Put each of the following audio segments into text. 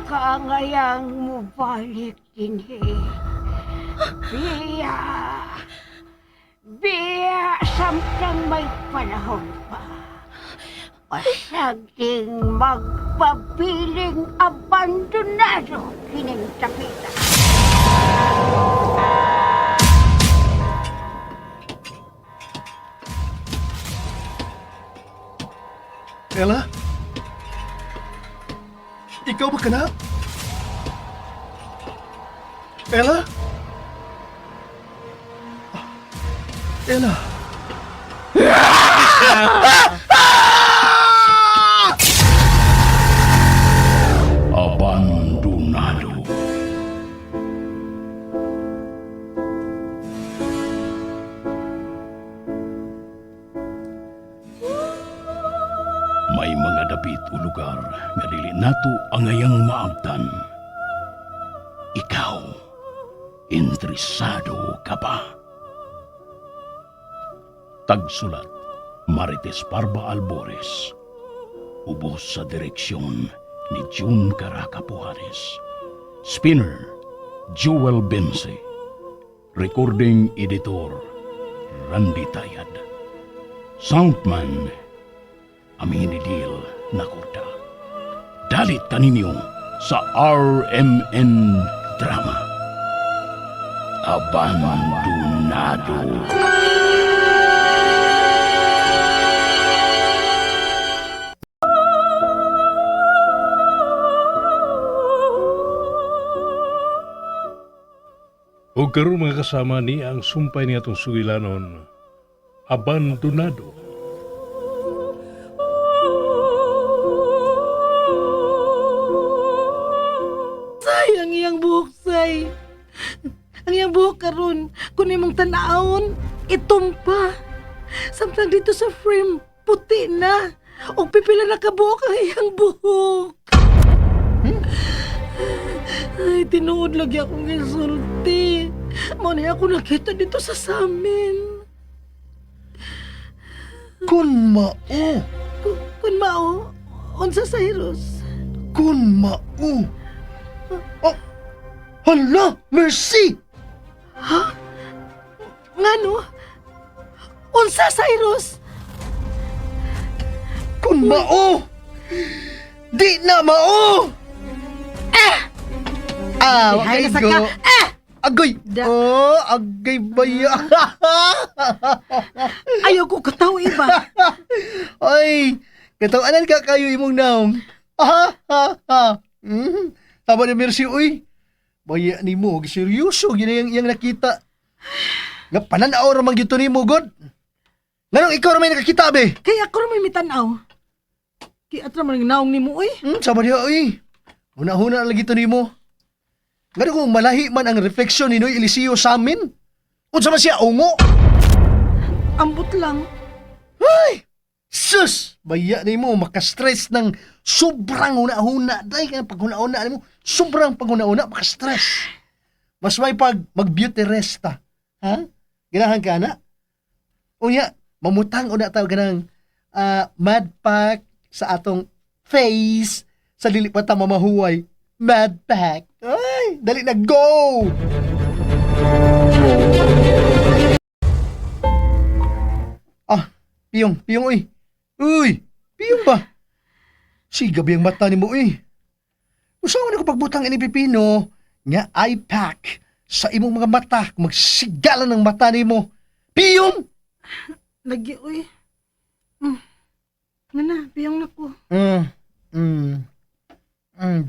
Kaangayang mubalik dinhi. Biya! Biya samtang may panahon pa. Pasagding magpabiling abandonado kining tapita. Ella? Ikaw ba kana? Ella? Ella? Abandonado. May mga dapit o lugar nga dili nato angayang maabtan. Ikaw, interesado ka ba? Tagsulat, Marites Parba Albores. Ubos sa direksyon ni June Caracapuares. Spinner, Jewel Bense. Recording Editor, Randy Tayad. Soundman, Aminidil Nakorda. Dalit kaninyo sa RMN Drama. Abandonado. O karon mga kasama ni ang sumpay ni atong sugilanon, Abandonado. Say, ang iyang buhok, say. Ang iyang buhok karon, kung imong tan-awon, itom pa. Samtang dito sa frame, puti na. O pipila na kabuhok ang iyang buhok. Ay, tinuod lagi akong gisulti. Mao na ako nakita dito sa samin. Kun mao! Kun mao, unsa Cyrus? Kun mao! Oh! Hala! Mercy! Ha? Ngano? Unsa Cyrus? Kun mao! Di na mao! Ah! Ah, Dihay okay na sa go. ka. Ah! Agoy! Oh, agay baya. Ayaw ko kataw iba. Ay, katawanan ka kayo imong naong. Ha ha ha. Tama ni Mercy, uy. Baya ni mo, seryoso gina yang iyang nakita. Nga pananaw ra man gyud to nimo, God. Nganong ikaw ra may nakakita be? Kaya ako ra may mitanaw. Kaya atra man ang naong nimo uy. Sama diha, uy. Huna-huna lagi to nimo. Ngano kung malahi man ang refleksyon ni Noy Eliseo sa amin? Unsa man siya ungo? Ambot lang. Ay! Sus! Baya nimo makastress ng sobrang huna-huna. Dahil kaya paghuna-huna nimo, sobrang paghuna-huna, makastress. Mas may pag mag-beauty rest ta. Ha? Ganahan ka na? Unya, mamutang una tayo ganang mad pack sa atong face sa dili pa ta mamahuway. Mad pack. Ay, dali na go! Ah, piyong, piyong uy. Uy, piyong ba? Siga ang mata ni mo uy. Usawa na ko pagbutang ini pipino nga eye pack sa imong mga mata, magsigalan ng mata nimo. Piyong! Lagi uy. Nga na, piyong na ko.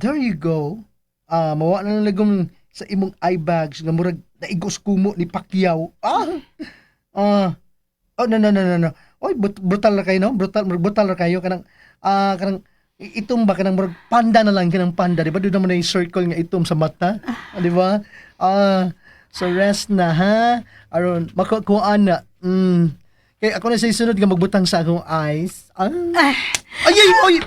There you go. Ah, mawa na lang lagom sa imong eye bags nga murag naigos kumo ni Pacquiao. Ah. Ah. Oh, no, no, no, no, no. Oy, brutal na kayo, no? Brutal, brutal na kayo kanang kanang itom ba kanang murag panda na lang kanang panda, di ba? Doon naman na yung circle nga itom sa mata, di ba? Ah, so rest na ha. Aron makukuha na. Kay ako na sa sunod nga magbutang sa akong eyes. Ah. Ay, ay, ay!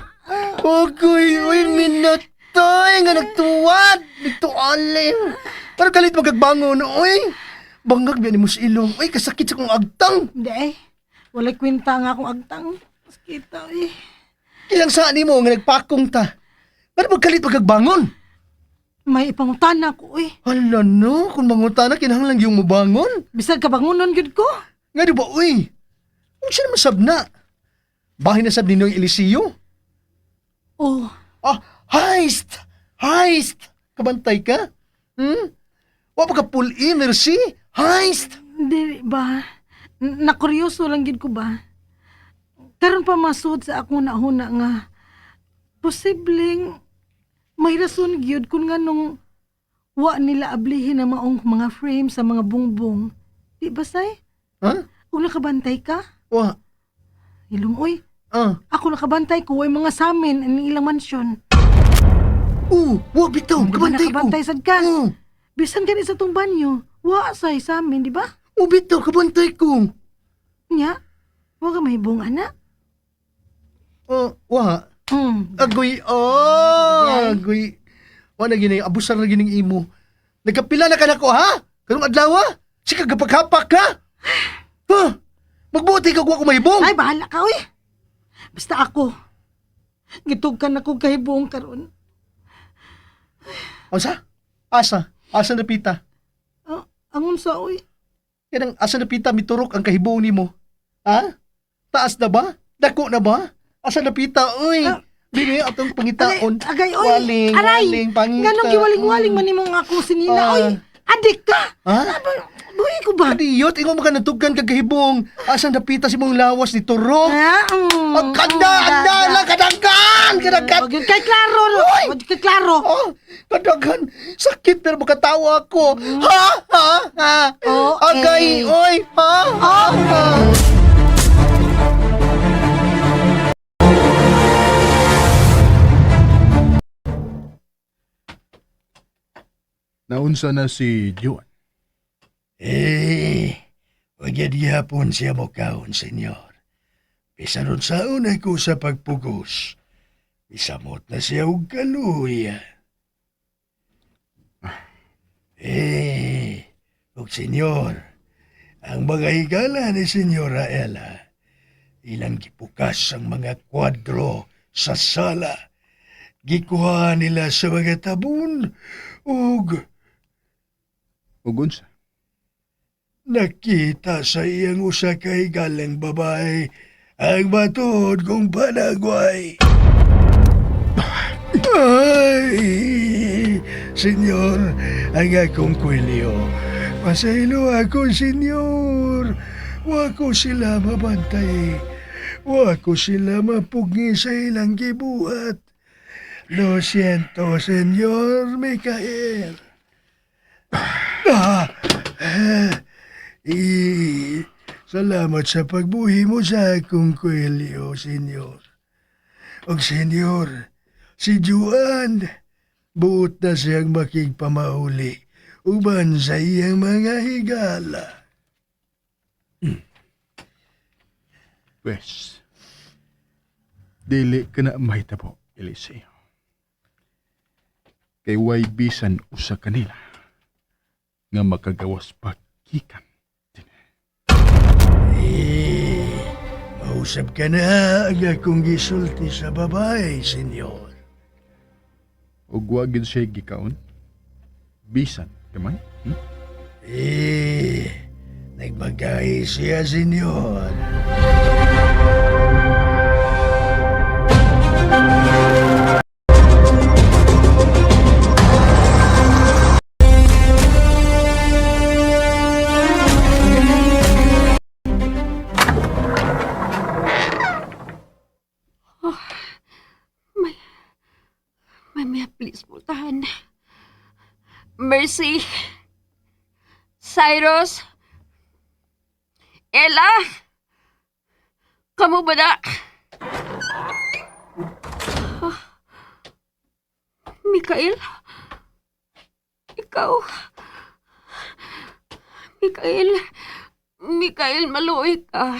Ogoy, uy, minatay nga nagtuwad! Nagtualim! Pero kalit magagbangon, uy! Bangag biya ni mo sa ilong. Uy, kasakit sa kong agtang! Hindi eh. Walay kwenta nga akong agtang. Mas kita uy. Ilang saan ni mo nga nagpakong ta? Pero magkalit magagbangon! May ipangutana ko eh. Hala no, kung mangutana kinahanglan yung mubangon. Bisag kabangunon gyud ko. Nga di ba, uy? Unsa naman sab na? Bahin na sab ni Noy Eliseo? Oh, Ah, heist! Heist! Kabantay ka? Hmm? Wa pa ka pull in, merci? Heist! di ba? Nakuryoso lang gyud ko ba? Karon pa masud sa akong nahuna nga posibleng may rason gyud kung nganong wa nila ablihin ang maong mga frame sa mga bungbong. Di ba say? Ha? Kung nakabantay ka, Wa. ilumoy. Ah. Ako nakabantay ko, way mga samin ang ilang mansyon. Wa bitaw, Di ba kabantay ko. nakabantay sad ka? Oh, Bisan gani sa tong banyo, wa say sa amin, di ba? oh bitaw, kabantay ko. Nya, wa ka mahibong ana. Oh, wa. Agoy, oh, agoy. Wa na gini, abusar na gining imo. Nagkapila na ka nako, ha? Karong adlaw, ha? Sige, gapaghapak ka. Ha? Magbuti ka wa ko mahibong. Ay, bahala ka, uy. Basta ako. Gitugkan ako kahibong karon. Unsa? Asa? Asa na pita? Ah, ang unsa, uy. Kanang asa na pita miturok ang kahibong nimo? Ha? Taas na ba? Dako na ba? Asa na pita, uy? Ah. Dili atong pangitaon. Agay, uy. Waling, Aray. waling, pangita. Nganong giwaling-waling man nimong ako sinina, Ah. uy. Adik ka. Ha? Buhi ko ba? Adiyot, ingon mo ka natugkan kag kahibong. Asa na pita si mong lawas ni turok? Ah, mm, Ang kanda, anda lang, kadaghan, kadaghan. Wag yun kay klaro. Uy! Wag kay klaro. Oh, kadaghan. Sakit pero makatawa ako. Ha, ha, ha. Oh, Agay, eh. oy, ha, ha, ha. Naunsa na si Juan. Eh, wag gihapon siya mokaon, senyor. Bisan unsaon ako sa pagpugos. Isamot na siya og kaluya. Eh, og senyor, ang mga higala ni Senyora Ella, ilang gipukas ang mga kwadro sa sala. Gikuha nila sa mga tabon ug Ug unsa? nakita sa iyang usa ka higalang babae ang matuod kong panagway. Ay, senyor, ang akong kwelyo. Pasaylo ako, senyor. Wa ko sila mabantay. Wa ko sila mapugi sa ilang gibuhat. Lo siento, senyor Mikael. Ah, ah, eh, salamat sa pagbuhi mo sa akong kwelyo, senyor. Og senyor, si Juan, buot na siyang makigpamauli uban sa iyang mga higala. Pwes, dili ka na mahitabo, Eliseo. Kay way bisan usa kanila nga makagawas pa gikan. Eh, mausap ka na ang akong gisulti sa babae, senyor. Ug wa gid siya gikaon. Bisan gamay. Eh, nagmagay siya, senyor. May, may please multahan. Mercy. Cyrus. Ella. Kamu ba na? Ah. Mikael? Ikaw? Mikael? Mikael, maluoy ka.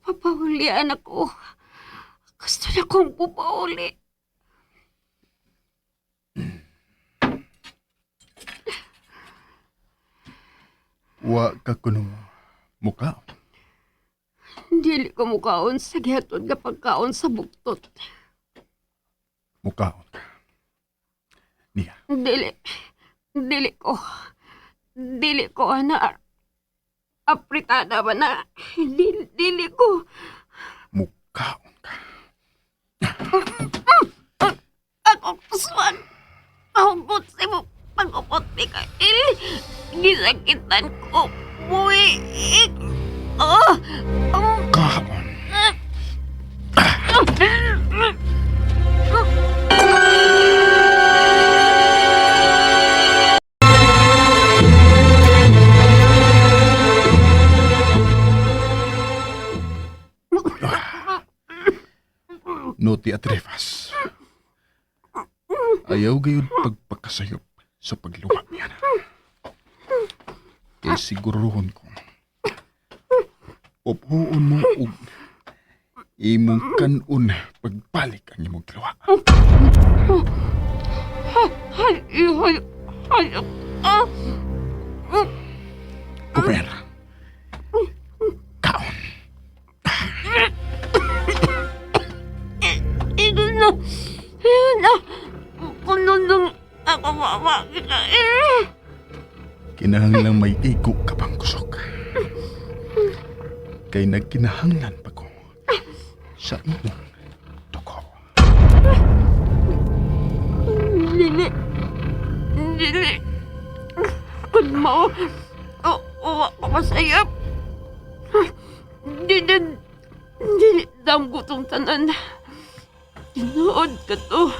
Papahulian ako. Gusto na kong pupauli. Wa ka kuno mukaon. Dili ko mukaon sa gihatod nga pagkaon sa buktot. Mukaon ka. Niya. Dili. Dili ko. Dili ko, ana. Apritada ba na? Dili, dili ko. Mukaon ka. Ako kuswan. Pahugot sa imo pag-upot, Mikael. Gisakitan ko. Buwi. Oh. Kaon. No te atrevas. Ayaw gayud pagpakasayop sa pagluwa niya na. Kay siguruhon ko. Upuon mo og imong kanon pagbalik ang imong kiluwa. Hay, hay, hay. Ah. Kumer. Kaon. Ito na. Ito na. Kunundong ako mama, Mikael. Kinahanglang may igo ka pang kusog. Kay nagkinahanglan pa ko sa imong dugo. Dili. Dili. Kun mo. Uwa ko masayap. Dili. Dili dam gutong tanan. Tinuod ka to.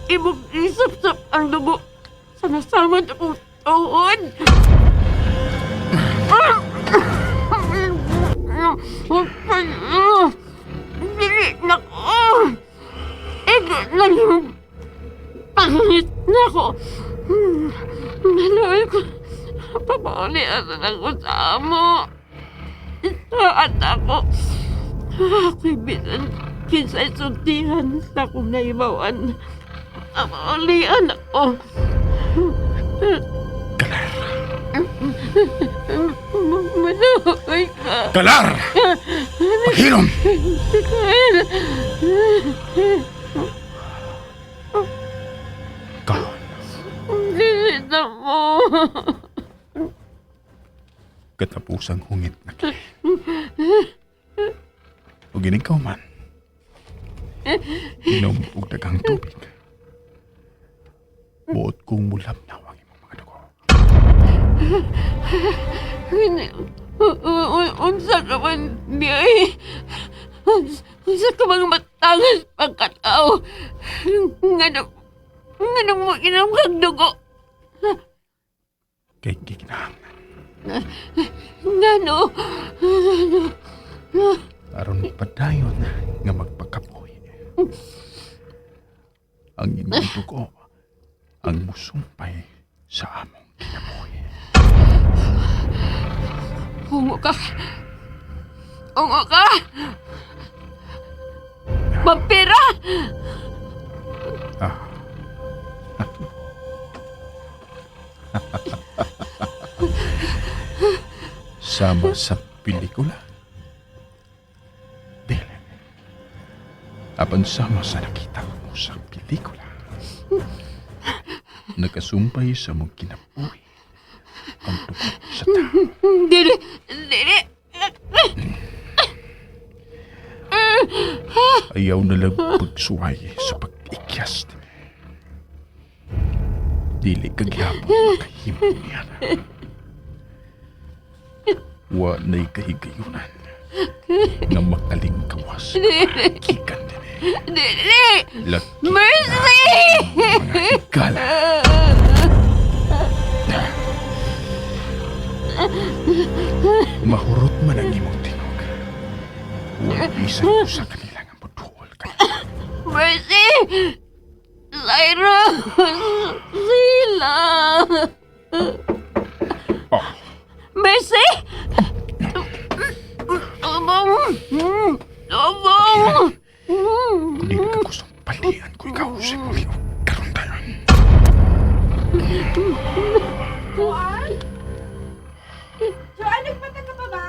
Imong isap-sap ang dugo. Sa nasamad akong tuhod. Dili na ko. Ego lang yung pangit na ako. Nalawin ko. Papauli na ko sa amo. At ako. Ako'y bisan kinsay sultihan sa akong naibawan. Papaulian ako. Kalar! Maluoy ka. Kalar! Paghilom! Mikael. Kaon. Dili na mo. Katapusang hungit na kini. O ginikaw man. Inom og daghang tubig. Buot kong mulabnaw ang imong mga dugo. Unsa ka man niya eh. Unsa ka mang matangas pagkatao. Nganong, nganong mo inom kang dugo. Kay gikinahanglan. Ngano, Aron padayon nga magpakapoy. Ang imong dugo ang musumpay sa among kinabuhi. Ungo ka. Ungo ka. Vampira! Ah. Sama sa pelikula. Dili. Apan sama sa nakita ko sa pelikula. Nakasumpay sa mong kinabuhi ang dugo sa tao. Dili, dili. Ayaw na lang pagsuway sa pag-ikyas din. Dili kagyapon makahimo niya na. Wa na'y kahigayunan nga makalingkawas gikan din. Dili! Laki Mercy! mga higala. Mahurot man ang imong tingog. Wa bisan usa kanila nga moduol kay Mercy! Cyrus! Sila! Oh. Mercy! Tabang! Tabang! Kung dili ka gustong palian ko ikaw sa imong liog karon tayo. Joanne? Joanne, nagpata ka pa ba?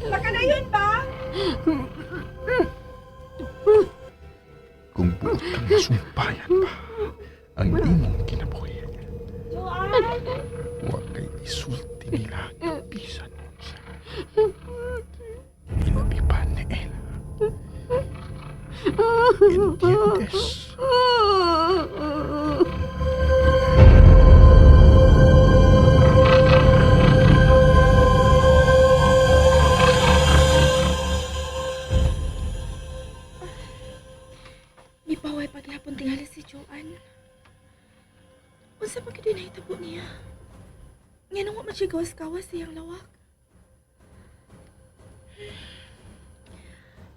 Baka na yun ba? Kung Buot kang masumpayan pa ang imong kinabuhi. Joanne! Wa kay isulti nila bisan unsa. Ilabi pa ni Ella. Entiendes? Gipaway paghapon tingali si Joanne. Unsa pa gyud nahitabo niya? Nganong wa man siya gawas-gawas sa iyang lawak?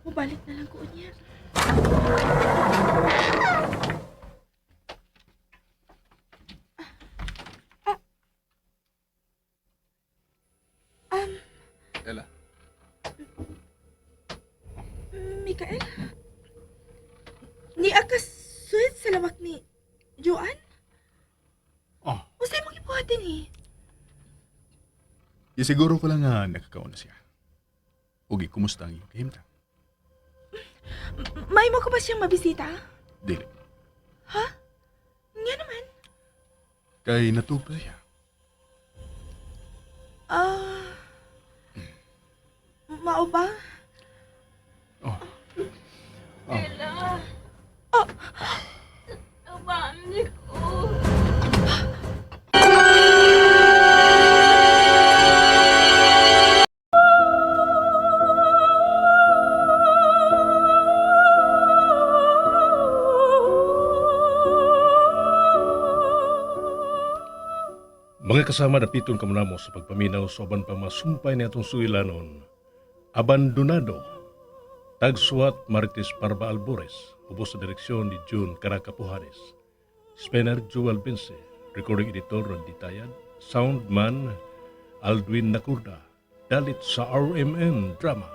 Mubalik na lang ko niya. Ella. Mikael? Ni akasuit sa lawak ni Joanne? Oh. Unsay imong gibuhatin ni? Isiguro ko lang nga nakakaon na siya. Ugi, kumusta ang iyong kahimtang? May mo ko ba siyang mabisita? Dili. Nga naman. Kay natug pa siya. Ah. Mao ba? Oh. Ella. Oh. Tabaan ko. Mga kasama, dapiton kamunamo sa pagpaminaw sa uban pa masumpay ni atong sugilanon. Abandonado. Tagsuat Marites Parba Albores, ubos sa direksyon ni June Caracapujanes. Spencer Joel Vince, recording editor Randy Tayad, soundman Aldwin Nakurda, dalit sa RMN Drama.